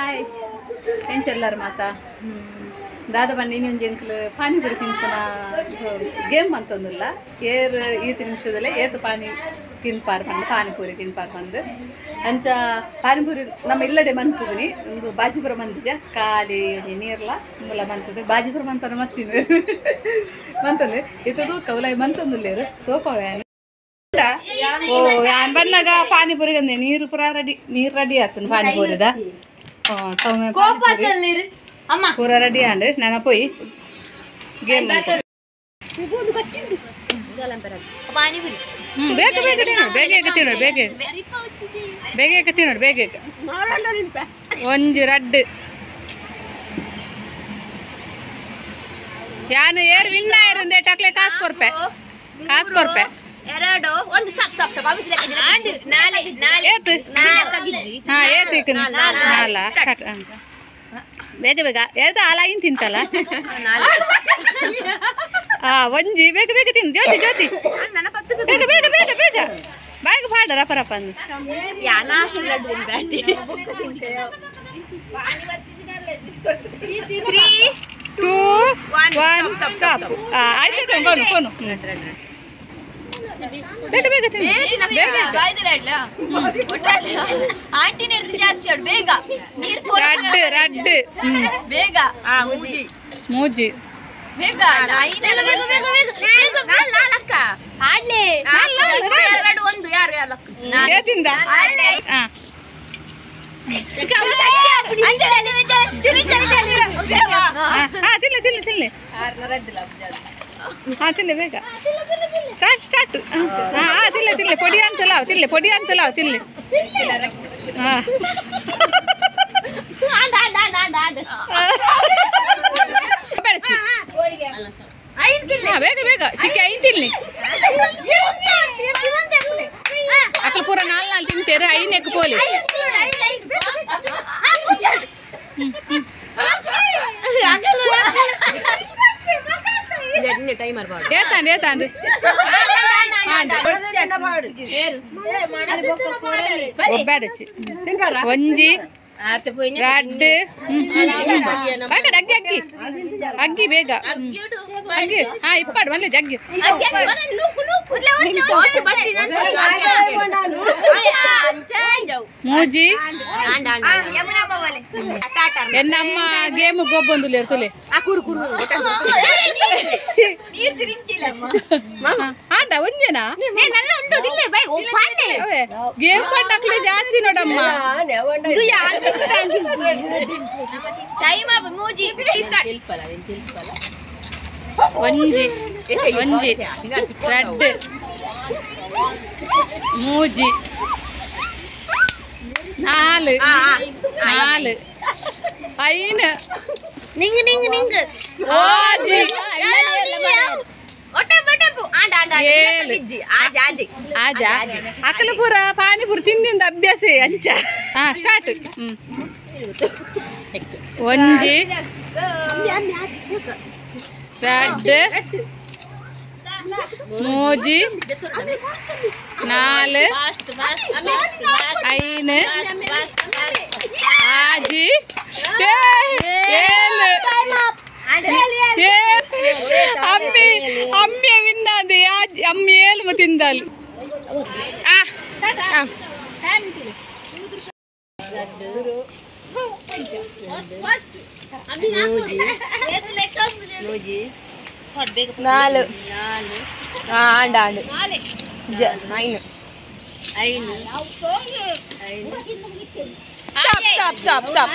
Hi ಎಂಚೆಲ್ಲಾರು ಮಾತಾ ದಾದ ಬಣ್ಣ ಇನ್ನೊಂದು ಎಂಕ್ಲು ಪಾನಿಪುರಿ ತಿನ್ಪುನ ಗೇಮ್ ಅಂತಂದಿಲ್ಲ ಏರ್ ಈತ ನಿಮಿಷದಲ್ಲೇ ಏತು ಪಾನಿ ತಿನ್ಪಾರು ಪಂಡು ಪಾನಿಪುರಿ ತಿನ್ಪಾರು ಪಂಡು ಅಂಚ ಪಾನಿಪುರಿ ನಮ್ಮ ಇಲ್ಲಡೆ ಮಂತುದಿನಿ ಒಂದು ಬಾಜಿಪುರ ಮಂತಿಜ ಖಾಲಿ ಒಂಜಿ ನೀರ್ಲ ಮುಲ್ಲ ಮಂತುದು ಬಾಜಿಪುರ ಮಂತನ ಮಸ್ತ್ ಮಂತಂದು ಇತ್ತದು ಕೌಲಾಯಿ ಮಂತಂದುಲ್ಲೇರು ತೋಪವೇ. ಓ ಯಾನ್ ಬನ್ನಾಗ ಪಾನಿಪುರಿ ಅಂದೆ ನೀರು ಪೂರ ರೆಡಿ, ನೀರು ರೆಡಿ ಆತನ ಪಾನಿಪುರಿದ ಸೌಮ್ಯ ಪೂರ ರೆಡಿ ಆಂಡ್ ನಾನ ಪೋಯಿ ಗೇಮ್ ಬೇಗ ಬೇಗ ತಿನ್ನೋಡು, ಬೇಗ ಬೇಗ ತಿನ್ನೋಡು, ಬೇಗ ಬೇಗ ಬೇಗ ತಿನ್ನೋಡು, ಬೇಗ ಒಂಜಿ ರಡ್ಡು ಯಾನು ಏರ್ ವಿನ್ ಆಯಿರಂದೆ ಟಕ್ಲೆ ಕಾಸು ಕೊರ್ಪೆ, ಕಾಸು ಕೊರ್ಪೆ. ಎರಡು ಒಂದು ಸ್ಟಾಪ್ ಸ್ಟಾಪ್ ಸ್ಟಾಪ್ ನಾಲೆ ನಾಲೆ ಏತು ಹಾ ಏತು ಇಕ್ಕ ನಾಲ ಬೇಗ ಬೇಗ ಏತ ಆಲಾಯಿನ್ ತಿಂತಲ್ಲ ಆ ಒಂಜಿ ಬೇಗ ಬೇಗ ತಿನ್ ಜ್ಯೋತಿ ಜ್ಯೋತಿ ಬೇಗ ಬೇಗ ಬೇಗ ಬೇಗ ಬಾಯಿಗೆ ಪಾಡ ರಪ ರಪ ಅಂದು 3 2 1 ಸ್ಟಾಪ್. ಆಯ್ತು ಫೋನು ಫೋನು ಬೇಗ ಬೇಗ ತಿನ್ನು ಬೇಗ ಬೇಗ ರಡ್ಡು ರಡ್ಡು ಬೇಗ ಮೂಜಿ ಬೇಗ ತಿಂದ ತಿನ್ಲಿ ತಿನ್ಲಿ ತಿನ್ಲಿ ಹಾ ತಿನ್ಲಿ ಬೇಗ ಸ್ಟಾರ್ಟ್ ಸ್ಟಾರ್ಟ್ ಹಾ ಹಾ ತಿನ್ಲಿ ತಿನ್ಲಿ ಪೊಡಿ ಅಂತಲ್ಲ ತಿನ್ಲಿ ಪೊಡಿ ಅಂತಲ್ಲ ತಿನ್ಲಿ ಹಾ ಬೇಗ ಬೇಗ ಚಿಕ್ಕ ಐನ್ ತಿನ್ಲಿ ಅಕ್ಕಲು ಪೂರ ನಾಲ್ ನಾಲ್ ತಿಂತೇರು ಐನ್ ಎಕ್ಕು ಪೋಲಿ ಏತಾಂಡು ಏತಾಂಡು ಒಬ್ಬಾಡಚ್ಚಿ ಒಂಜಿ ರಡ್ಡು ಬೇಗ ಅಗ್ಗಿ ಅಗ್ಗಿ ಅಗ್ಗಿ ಬೇಗ ಅಗ್ಗಿ ಹಾ ಇಪ್ಪಾಡು ಮಲ್ಲೆ ಜಗ್ಗಿ ಮೂಜಿ ಎನ್ನಮ್ಮ ಗೇಮ್ ಗೊಬ್ಬೊಂದು ಇರ್ತಲೆ ಆಂಡ ಒಂಜೇನಾ ಗೇಮ್ ಪಂಡಕ್ಲೆ ಜಾಸ್ತಿ ನೋಡಮ್ಮ. ಒಂಜಿ ಒಂಜಿ ರಡ್ಡು ಮೂಜಿ ನಾಲು ನಾಲು ಐನು ನಿಂಗ್ ನಿಂಗ್ ನಿಂಗ್ ಆಜಿ ಆಜಾ ಅಕಲ ಪೂರ ಪಾನಿಪುರಿ ತಿಂದಿಂದ ಅಭ್ಯಾಸ ಅಂಚ. ಹಾ ಸ್ಟಾರ್ಟ್. ಒಂಜಿ ರಡ್ಡು ಮೂಜಿ ನಾಲು ಐನು ಆಜಿ ಏಳು ಅಮ್ಮಿ ಅಮ್ಮಿ ವಿನ್ನಾದಿ ಅಮ್ಮಿ ಏಳು ತಿಂದಾಲು. ನಾಲು ಆಂಡ್ ಆಂಡ್ ಐನು ಐನು stop stop stop.